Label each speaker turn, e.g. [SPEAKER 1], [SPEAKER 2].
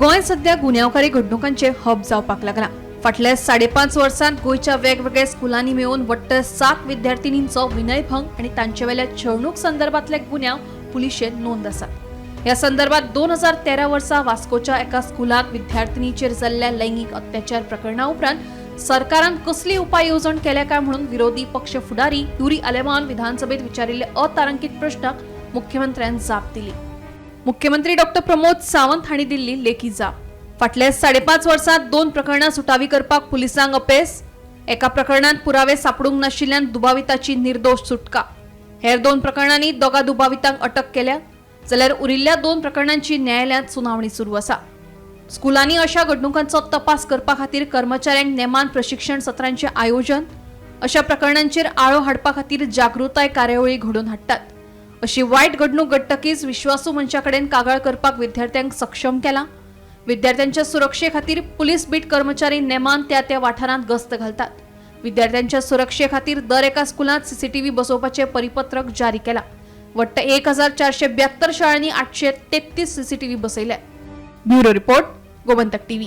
[SPEAKER 1] गोंय सध्या गुन्यांवकारी घडणुकांचे हब जावपाक लागला. फाटल्या 5.5 वर्सांत गोंयच्या वेगवेगळ्या स्कुलांनी मेळून वट्ट 7 विद्यार्थिनींचो विनयभंग आनी तांचे वेल्या छळणूक संदर्भातले गुन्यांव पुलिशेंत नोंद आसात. ह्या संदर्भात 2013 वर्सा वास्कोच्या एका स्कुलांत विद्यार्थिनीचेर जाल्ल्या लैंगीक अत्याचार प्रकरणा उपरांत सरकारान कसली उपाय येवजण केल्या काय म्हणून विरोधी पक्ष फुडारी युरी आलेमान विधानसभेत विचारिल्ले अतारांकित प्रश्नाक मुख्यमंत्र्यान जाप दिली. मुख्यमंत्री डॉक्टर प्रमोद सावंत हांणी दिल्ली लेखी जाप. फाटल्या 5.5 वर्सांत 2 प्रकरणां सुटावी करपाक पुलिसांक अपेस. एका प्रकरणांत पुरावे सापडूंक नाशिल्ल्यान दुबाविताची निर्दोष सुटका. हेर 2 प्रकरणांनी 2 दुबावितांक अटक केल्या, जाल्यार उरिल्ल्या 2 प्रकरणांची न्यायालयांत सुनावणी सुरू आसा. स्कुलांनी अशा घडणुकांचो तपास करपा खातीर कर्मचाऱ्यांक नेमान प्रशिक्षण सत्रांचें आयोजन, अशा प्रकरणांचेर आळो हाडपा खातीर जागृताय कार्यावळी घडोवन हाडटात. अशी वायट घडणूक घडटकीच विश्वासू मनशा कडेन कागाळ करपाक विद्यार्थ्यांक सक्षम केला. विद्यार्थ्यांच्या सुरक्षे खातीर पुलीस बीट कर्मचारी नेमान त्या त्या वाठारांत गस्त घालतात. विद्यार्थ्यांच्या सुरक्षे खातीर दर एका स्कुलांत सीसीटीव्ही बसोवपाचें परिपत्रक जारी केलां. वट्ट 1472 शाळांनी 833 सीसीटीव्ही बसयले. Bureau report, Gomantak TV.